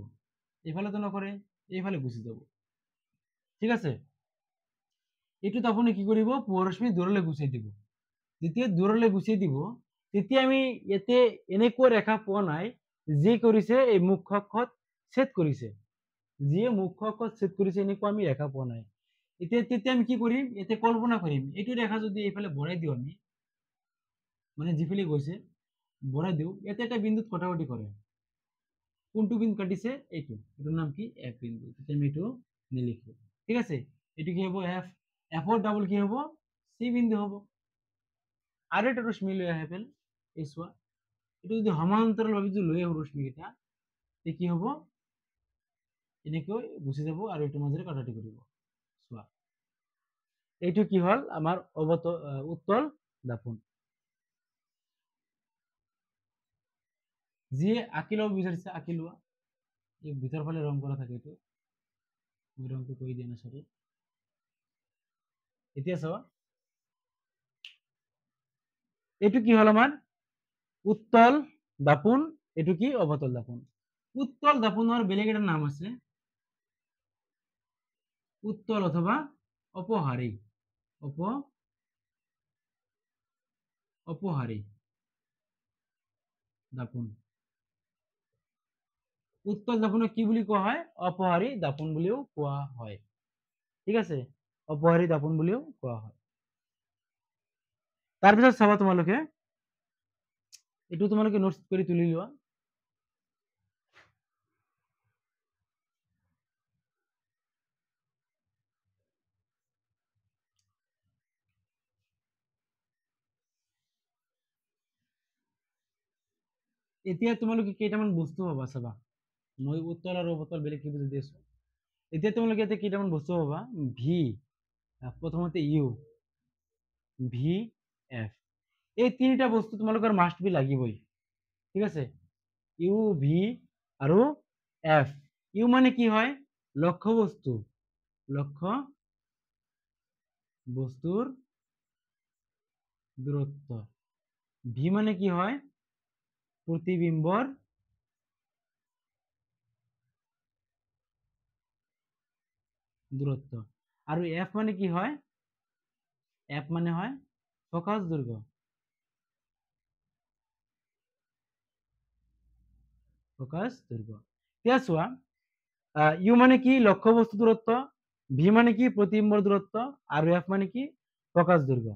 এইফালেতো নকৰে, এইফালে গুচি যাব। ঠিক আছে, এইটোত আপুনি কি কৰিব? পোহৰ ৰশ্মি দূৰলৈ গুচাই দিব। যেতিয়া দূৰলৈ গুচাই দিব, তেতিয়া আমি ইয়াতে এনেকুৱা ৰেখা পোৱা নাই যি কৰিছে এই মুখ্য অক্ষত ছেদ কৰিছে, যিয়ে মুখ্য অক্ষত ছেদ কৰিছে এনেকুৱা আমি ৰেখা পোৱা নাই। এতিয়া তেতিয়া আমি কি কৰিম? ইয়াতে কল্পনা কৰিম, এইটো ৰেখা যদি এইফালে বঢ়াই দিওঁ আমি, মানে যিফালে গৈছে বঢ়াই দিওঁ, ইয়াতে এটা বিন্দুত কটাকটি কৰে। কোনটো বিন্দু কাটিছে? এইটো, এইটোৰ নাম কি? এফ বিন্দু। তেতিয়া আমি এইটো নিলিখো। ঠিক আছে, এইটো কি হ'ব? এফ। এফৰ ডাবল কি হ'ব? চি বিন্দু হ'ব। আৰু এটা ৰশ্মি লৈ আহে পেল, এই চোৱা, এইটো যদি সমান্তৰালভাৱে যদি লৈ আহোঁ ৰশ্মিকেইটা, তে কি হ'ব? এনেকৈ গুচি যাব আৰু এইটোৰ মাজেৰে কটাকটি কৰিব। চোৱা, এইটো কি হ'ল? আমাৰ অৱতল উত্তল দাপোন। যিয়ে আঁকি ল'ব বিচাৰিছে আঁকি লোৱা। এই ভিতৰ ফালে ৰং কৰা থাকে, এইটো মই ৰংটো কৰি দিয়া নাই, চৰি। এতিয়া চাবা, এইটো কি হ'ল? আমাৰ উত্তল দাপোন। এইটো কি? অৱতল দাপোন। উত্তল দাপোনৰ বেলেগ এটা নাম আছে, উত্তল অথবা অপহাৰী। অপহাৰী দাপোন। উত্তল দাপোনক কি বুলি কোৱা হয়? অপহাৰী দাপোন বুলিও কোৱা হয়। ঠিক আছে, অপহাৰী দাপোন বুলিও কোৱা হয়। তাৰপিছত চাবা তোমালোকে, এইটো তোমালোকে নোটছ কৰি তুলি লোৱা। এতিয়া তোমালোকে কেইটামান বস্তু পাবা চাবা, মই উত্তল আৰু অৱতল বেলেগ কি বুজি দি আছো। এতিয়া তোমালোকে ইয়াতে কেইটামান বস্তু পাবা, ভি প্ৰথমতে ইউ ভি এফ, এই তিনিটা বস্তু তোমালোকৰ মাষ্ট বি লাগিবই। ঠিক আছে, ইউ ভি আৰু এফ। ইউ মানে কি হয়? লক্ষ্য বস্তু, লক্ষ্য বস্তুৰ দূৰত্ব। ভি মানে কি হয়? প্ৰতিবিম্বৰ দূৰত্ব। আৰু এফ মানে কি হয়? এফ মানে হয় ফোকাস দৈৰ্ঘ্য। ফোকাস দৈৰ্ঘ্য। এতিয়া চোৱা, you মানে কি? লক্ষ্য বস্তু দূৰত্ব, ভি মানে কি? প্ৰতিবিম্বৰ দূৰত্ব, আৰু এফ মানে কি? ফোকাস দৈর্ঘ্য।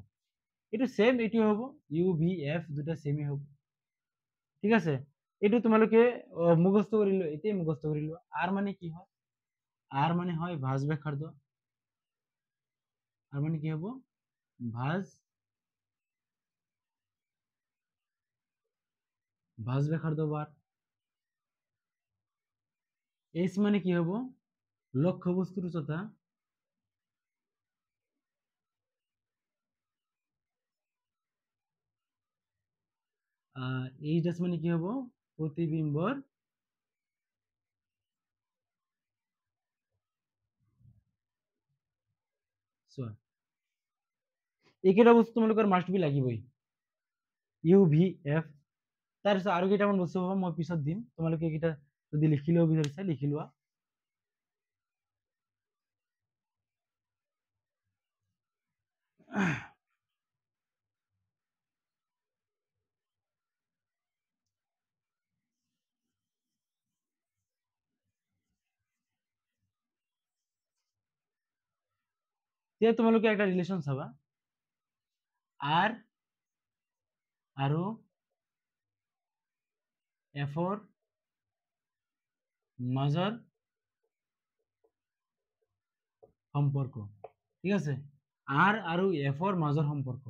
এইটো সেম, এইটো হ'ব ইউ ভি এফ দুটা সেমই হ'ব। ঠিক আছে, এইটো তোমালোকে মুখস্থ কৰি লোৱা, এতিয়াই মুখস্থ কৰি লোৱা। আৰ মানে কি হয়? আৰ মানে হয় ভাঁজ ব্যাসাৰ্ধ। আৰ মানে কি হ'ব? ভাঁজ, ভাঁজ ব্যাসাৰ্ধ বাৰ। এইচ মানে কি হ'ব? লক্ষ্য বস্তুৰ উচ্চতা। এইচ ড্যাশ মানে কি হ'ব? প্ৰতিবিম্বৰ চোৱা, এইকেইটা বস্তু তোমালোকৰ মাষ্ট বি লাগিবই, ইউ ভি এফ। তাৰপিছত আৰু কেইটামান বস্তু পাবা, মই পিছত দিম, তোমালোকে এইকেইটা যদি লিখি ল'ব বিচাৰিছা লিখি লোৱা। এতিয়া তোমালোকে একটা ৰিলেশ্যন চাবা, আৰ আৰু এফৰ মাজৰ সম্পৰ্ক। ঠিক আছে, আৰ আৰু এফৰ মাজৰ সম্পৰ্ক,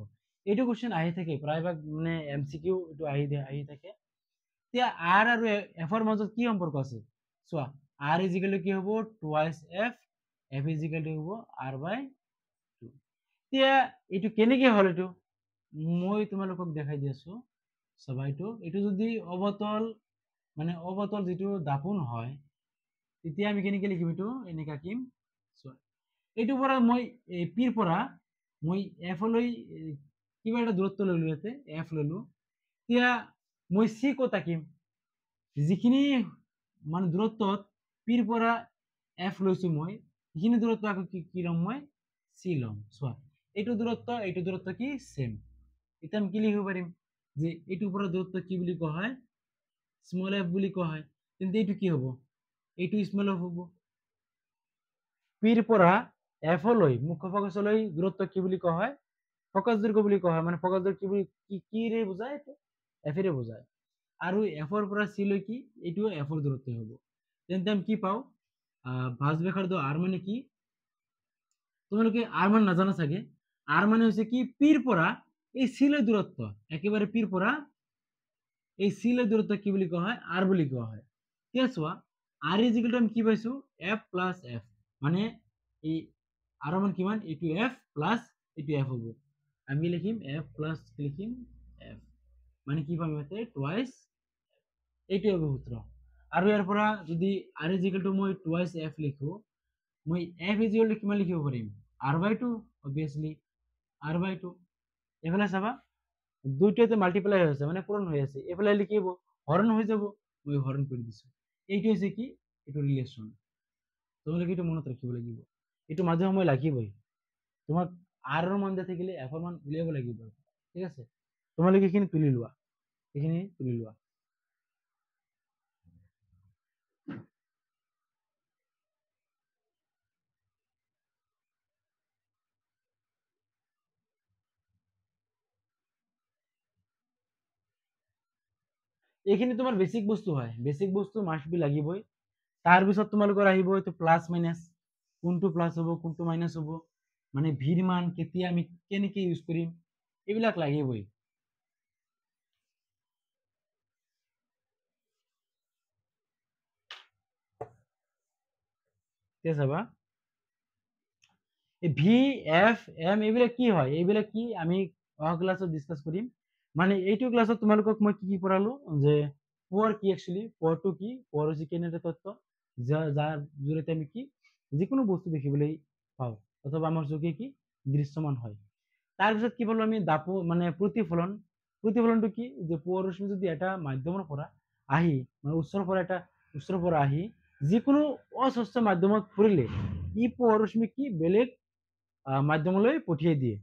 এইটো কুৱেশ্যন আহি থাকে প্ৰায়ভাগ, মানে এম চি কিউ এইটো আহি থাকে। এতিয়া আৰ আৰু এফৰ মাজত কি সম্পৰ্ক আছে চোৱা, আৰ is equal কি হ'ব? Twice F, F is equal to হ'ব আৰ বাই টু। এতিয়া এইটো কেনেকে হ'ল, এইটো মই তোমালোকক দেখাই দি আছো চাবা। এইটো যদি অৱতল, মানে অৱতল যিটো দাপোন হয়, তেতিয়া আমি কেনেকে লিখিম? এইটো এনেকে আঁকিম চোৱা। এইটোৰ পৰা মই এই পিৰ পৰা মই এফলৈ কিবা এটা দূৰত্ব ললো, ইয়াতে এফ ললো। এতিয়া মই চি ক'ত আঁকিম? যিখিনি মানে দূৰত্বত পিৰ পৰা এফ লৈছো মই, সেইখিনি দূৰত্ব আকৌ কি ল'ম মই? চি ল'ম। চোৱা, এইটো দূৰত্ব, এইটো দূৰত্ব কি সেম। এতিয়া আমি কি লিখিব পাৰিম যে এইটোৰ পৰা দূৰত্ব কি বুলি কোৱা হয়? স্মল এফ বুলি কোৱা হয়। তেন্তে এইটো কি হ'ব? এইটো স্মল এফ হ'ব। পিৰ পৰা এফলৈ মুখ্য ফোকাছলৈ দূৰত্ব কি বুলি কোৱা হয়? ফোকাস দৈৰ্ঘ্য বুলি কোৱা হয়। মানে ফোকাস দৈৰ্ঘ্য কি বুলি কিৰে বুজায়? এইটো এফেৰে বুজায়। আৰু এফৰ পৰা চি লৈ কি? এইটো এফৰ দূৰত্ব হ'ব। তেন্তে আমি কি পাওঁ? ভাঁজ ব্যাসাৰ্ধ আৰ মানে কি? তোমালোকে আৰ মান নাজানা চাগে। আৰ মানে হৈছে কি? পিৰ পৰা এই চি লৈ দূৰত্ব, একেবাৰে পিৰ পৰা এই চি লৈ দূৰত্ব কি বুলি কোৱা হয়? আৰ বুলি কোৱা হয়। এতিয়া চোৱা, আৰ is equal two আমি কি পাইছো? এফ প্লাছ এফ, মানে এই আৰৰ মান কিমান? এইটো এফ প্লাছ এইটো এফ হ'ব। আমি লিখিম এফ প্লাছ লিখিম এফ, মানে কি পাম ইয়াতে? টুৱাইচ। এইটো হ'ব সূত্ৰ। আৰু ইয়াৰ পৰা যদি আৰ is equal two মই টুৱাইচ এফ লিখো, মই এফ is equal two কিমান লিখিব পাৰিম? R by two, obviously R by two. এইফালে চাবা, দুইটাতে মাল্টিপ্লাই হৈ আছে, মানে পূৰণ হৈ আছে। এইফালে লিখিব হৰণ হৈ যাব, মই হৰণ কৰি দিছো। এইটো হৈছে কি? এইটো ৰিলেশ্যন। তোমালোকে এইটো মনত ৰাখিব লাগিব, এইটো মাজে সময়ে লাগিবই। তোমাক আৰৰ মান দিয়া থাকিলে এফৰ মান উলিয়াব লাগিব। ঠিক আছে, তোমালোকে এইখিনি তুলি লোৱা, এইখিনি তুলি লোৱা। এইখিনি তোমাৰ বেছিক বস্তু হয়, বেছিক বস্তু মাষ্ট বি লাগিবই। তাৰপিছত তোমালোকৰ আহিব এইটো প্লাছ মাইনাছ, কোনটো প্লাছ হ'ব কোনটো মাইনাছ হ'ব, মানে ভিৰ মান কেতিয়া আমি কেনেকৈ ইউজ কৰিম, এইবিলাক লাগিবই। এতিয়া চাবা এই ভি এফ এম এইবিলাক কি হয়, এইবিলাক কি আমি অহা ক্লাছত ডিছকাছ কৰিম। মানে এইটো ক্লাছত তোমালোকক মই কি কি পঢ়ালো যে পোহৰ কি, একচুৱেলি পোহৰটো কি, পোহৰ হৈছে কেনে এটা তত্ত্ব যাৰ জৰিয়তে আমি কি যিকোনো বস্তু দেখিবলৈ পাওঁ অথবা আমাৰ চকুৱে কি দৃশ্যমান হয়। তাৰপিছত কি বললো আমি দাপো মানে প্ৰতিফলন, প্ৰতিফলনটো কি যে পোহৰ ৰশ্মি যদি এটা মাধ্যমৰ পৰা আহি মানে উৎসৰ পৰা এটা উৎসৰ পৰা আহি যিকোনো অস্বচ্ছ মাধ্যমত পৰিলে ই পোহৰ ৰশ্মি কি বেলেগ মাধ্যমলৈ পঠিয়াই দিয়ে,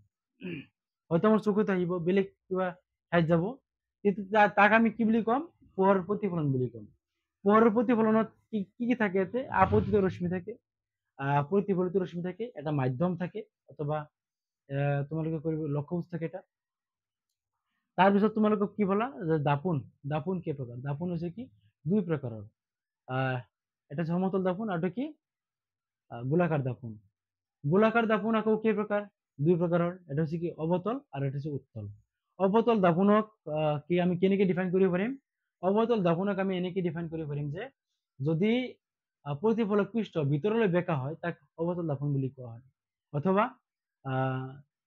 হয়তো আমাৰ চকুত আহিব বেলেগ কিবা ঠাইত যাব, তেতিয়া তাক আমি কি বুলি ক'ম, পোহৰ প্ৰতিফলন বুলি ক'ম। পোহৰৰ প্ৰতিফলনত কি কি থাকে, ইয়াতে আপতিত ৰশ্মি থাকে, প্ৰতিফলিত ৰশ্মি থাকে, এটা মাধ্যম থাকে অথবা তোমালোকে কৰিব লক্ষ্যবস্তু থাকে এটা। তাৰপিছত তোমালোকক কি বলা যে দাপোন, দাপোন কেই প্ৰকাৰ, দাপোন হৈছে কি দুই প্ৰকাৰৰ, এটা সমতল দাপোন আৰু কি গোলাকাৰ দাপোন। গোলাকাৰ দাপোন আকৌ কেই প্ৰকাৰ, দুই প্ৰকাৰৰ, এটা হৈছে কি অৱতল আৰু এটা হৈছে উত্তল। অৱতল দাপোনক কি আমি কেনেকৈ ডিফাইন কৰিব পাৰিম, অৱতল দাপোনক আমি এনেকৈ ডিফাইন কৰিব পাৰিম যে যদি প্ৰতিফলক পৃষ্ঠ ভিতৰলৈ বেঁকা হয় তাক অৱতল দাপোন বুলি কোৱা হয়, অথবা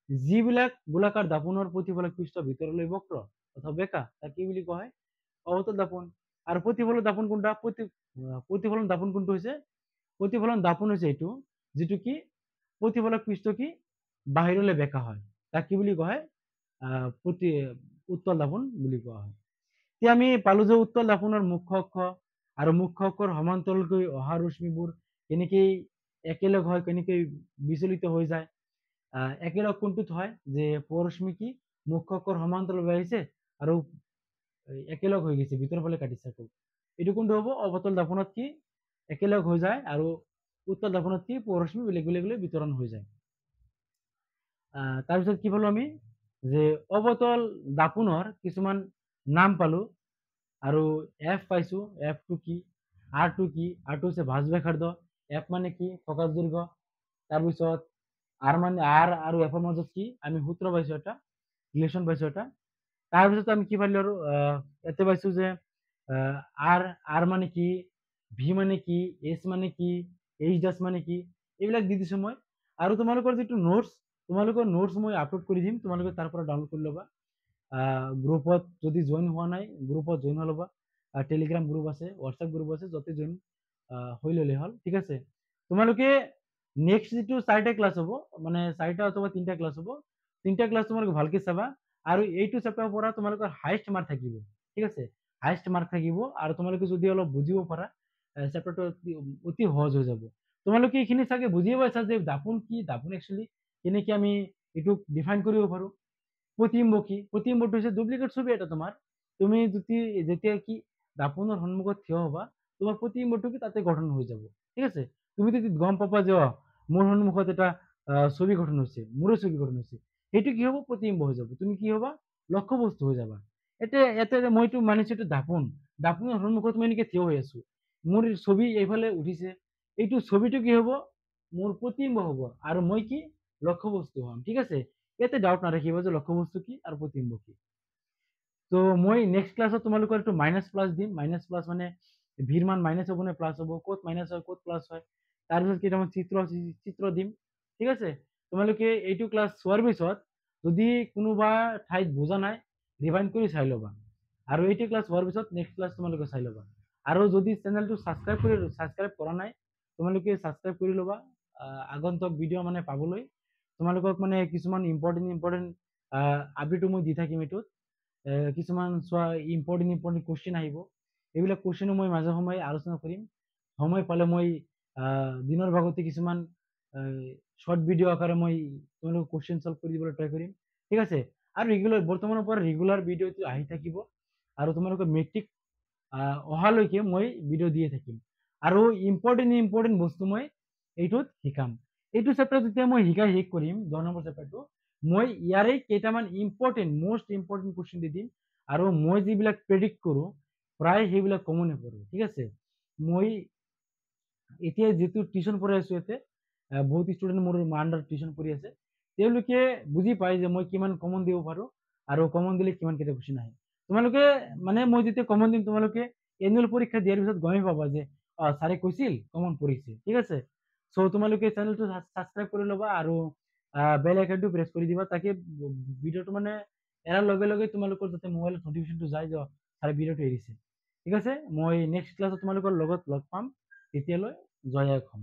যিবিলাক গোলাকাৰ দাপোনৰ প্ৰতিফলক পৃষ্ঠ ভিতৰলৈ বক্ৰ অথবা বেঁকা তাক কি বুলি কোৱা হয়, অৱতল দাপোন। আৰু প্ৰতিফলন দাপোন কোনটা, প্ৰতিফলন দাপোন কোনটো হৈছে, প্ৰতিফলন দাপোন হৈছে এইটো যিটো কি প্ৰতিফলক পৃষ্ঠ কি বাহিৰলৈ বেঁকা হয় তাক কি বুলি কোৱা হয়, উত্তল দাপোন বুলি কোৱা হয়। এতিয়া আমি পালো যে উত্তল দাপোনৰ মুখ্য অক্ষ আৰু মুখ্য অক্ষৰ সমান্তৰালকৈ অহা ৰশ্মিবোৰ কেনেকৈ একেলগ হয়, কেনেকৈ বিচলিত হৈ যায়। একেলগ কোনটোত হয় যে পোহৰ ৰশ্মি কি মুখ্য অক্ষৰ সমান্তৰালভাৱে আহিছে আৰু একেলগ হৈ গৈছে, ভিতৰৰ ফালে কাটিছে আকৌ, এইটো কোনটো হ'ব, অৱতল দাপোনত কি একেলগ হৈ যায় আৰু উত্তল দাপোনত কি পোহৰ ৰশ্মি বেলেগ বেলেগলৈ বিতৰণ হৈ যায়। তাৰপিছত কি পালো আমি যে অৱতল দাপোনৰ কিছুমান নাম পালো আৰু এফ পাইছো, এফটো কি, আৰটো কি, আৰটো হৈছে ভাঁজ ব্যাসাৰ্ধ, এফ মানে কি ফকাস দৈৰ্ঘ্য, তাৰপিছত আৰ মানে আৰ আৰু এফৰ মাজত কি আমি সূত্ৰ পাইছো, এটা ৰিলেশ্যন পাইছো এটা। তাৰপিছত আমি কি পালো আৰু ইয়াতে পাইছো যে আৰ, আৰ মানে কি, ভি মানে কি, এছ মানে কি, এইচ ডাছ মানে কি, এইবিলাক দি দিছো মই। আৰু তোমালোকৰ যিটো নোটছ, তোমালোকৰ নোটছ মই আপলোড কৰি দিম, তোমালোকে তাৰ পৰা ডাউনলোড কৰি ল'বা। গ্ৰুপত যদি জইন হোৱা নাই গ্ৰুপত জইন হৈ ল'বা, টেলিগ্ৰাম গ্ৰুপ আছে, হোৱাটছএপ গ্ৰুপ আছে, য'তে জইন হৈ ল'লে হ'ল, ঠিক আছে। তোমালোকে নেক্সট যিটো চাৰিটা ক্লাছ হ'ব, মানে চাৰিটা অথবা তিনিটা ক্লাছ হ'ব, তিনিটা ক্লাছ তোমালোকে ভালকৈ চাবা আৰু এইটো চেপ্টাৰৰ পৰা তোমালোকৰ হাইষ্ট মাৰ্ক থাকিব, ঠিক আছে, হাইষ্ট মাৰ্ক থাকিব। আৰু তোমালোকে যদি অলপ বুজিব পাৰা চেপ্টাৰটো অতি সহজ হৈ যাব। তোমালোকে এইখিনি চাগে বুজিয়ে পাইছা যে দাপোন কি, দাপোন একচুৱেলি কেনেকৈ আমি এইটোক ডিফাইন কৰিব পাৰোঁ। প্ৰতিবিম্ব কি, প্ৰতিবিম্বটো হৈছে ডুপ্লিকেট ছবি এটা তোমাৰ, তুমি যদি যেতিয়া কি দাপোনৰ সন্মুখত থিয় হ'বা তোমাৰ প্ৰতিবিম্বটো কি তাতে গঠন হৈ যাব, ঠিক আছে। তুমি যদি গম পাবা যে অ মোৰ সন্মুখত এটা ছবি গঠন হৈছে, মোৰে ছবি গঠন হৈছে, সেইটো কি হ'ব, প্ৰতিবিম্ব হৈ যাব, তুমি কি হ'বা, লক্ষ্যবস্তু হৈ যাবা। এতিয়া ইয়াতে মইতো মানিছো এইটো দাপোন, দাপোনৰ সন্মুখত মই এনেকৈ থিয় হৈ আছো, মোৰ ছবি এইফালে উঠিছে, এইটো ছবিটো কি হ'ব, মোৰ প্ৰতিবিম্ব হ'ব আৰু মই কি লক্ষ্যবস্তু হ'ম, ঠিক আছে। ইয়াতে ডাউট নাৰাখিব যে লক্ষ্যবস্তু কি আৰু প্ৰতিবিম্ব কি। তো মই নেক্সট ক্লাছত তোমালোকৰ এইটো মাইনাছ প্লাছ দিম, মাইনাছ প্লাছ মানে ভিৰ মান মাইনাছ হ'ব নে প্লাছ হ'ব, ক'ত মাইনাছ হয় ক'ত প্লাছ হয়, তাৰপিছত কেইটামান চিত্ৰ চিত্ৰ দিম, ঠিক আছে। তোমালোকে এইটো ক্লাছ চোৱাৰ পিছত যদি কোনোবা ঠাইত বুজা নাই ৰিভাইণ্ড কৰি চাই ল'বা, আৰু এইটো ক্লাছ হোৱাৰ পিছত নেক্সট ক্লাছ তোমালোকে চাই ল'বা। আৰু যদি চেনেলটো ছাবস্ক্ৰাইব কৰা নাই তোমালোকে ছাবস্ক্ৰাইব কৰি ল'বা, আগন্তুক ভিডিঅ' মানে পাবলৈ। তোমালোকক মানে কিছুমান ইম্পৰ্টেণ্ট ইম্পৰ্টেণ্ট আপডেটো মই দি থাকিম এইটোত, কিছুমান চোৱা ইম্পৰ্টেণ্ট ইম্পৰ্টেণ্ট কুৱেশ্যন আহিব, এইবিলাক কুৱেশ্যনো মই মাজে সময়ে আলোচনা কৰিম। সময় পালে মই দিনৰ ভাগতে কিছুমান শ্বৰ্ট ভিডিঅ' আকাৰে মই তোমালোকক কুৱেশ্যন চল্ভ কৰি দিবলৈ ট্ৰাই কৰিম, ঠিক আছে। আৰু ৰেগুলাৰ বৰ্তমানৰ পৰা ৰেগুলাৰ ভিডিঅ'টো আহি থাকিব আৰু তোমালোকে মেট্ৰিক অহালৈকে মই ভিডিঅ' দিয়ে থাকিম আৰু ইম্পৰ্টেণ্ট ইম্পৰ্টেণ্ট বস্তু মই এইটোত শিকাম। এইটো চেপ্টাৰ যেতিয়া মই শিকাই শেষ কৰিম, 10 নম্বৰ চেপ্টাৰটো, মই ইয়াৰে কেইটামান ইম্পৰ্টেণ্ট মষ্ট ইম্পৰ্টেণ্ট কুৱেশ্যন দি দিম আৰু মই যিবিলাক প্ৰেডিক্ট কৰোঁ প্ৰায় সেইবিলাক কমনে পৰে, ঠিক আছে। মই এতিয়া যিটো টিউশ্যন পঢ়াই আছোঁ ইয়াতে, বহুত ষ্টুডেণ্ট মোৰ আণ্ডাৰত টিউশ্যন পঢ়ি আছে, তেওঁলোকে বুজি পায় যে মই কিমান কমন দিব পাৰোঁ আৰু কমন দিলে কিমান কেইটা কুৱেশ্যন আহে। তোমালোকে মানে মই যেতিয়া কমন দিম, তোমালোকে এনুৱেল পৰীক্ষা দিয়াৰ পিছত গমেই পাবা যে ছাৰে কৈছিল কমন পৰিছে, ঠিক আছে। চ' তোমালোকে চেনেলটো ছাবস্ক্ৰাইব কৰি ল'বা আৰু বেল আইকনটো প্ৰেছ কৰি দিবা, তাকে ভিডিঅ'টো মানে এৰাৰ লগে লগে তোমালোকৰ যাতে মোবাইলত নটিফিকেশ্যনটো যায় যে ছাৰে ভিডিঅ'টো এৰিছে, ঠিক আছে। মই নেক্সট ক্লাছত তোমালোকৰ লগত লগ পাম, তেতিয়ালৈ জয় আই অসম।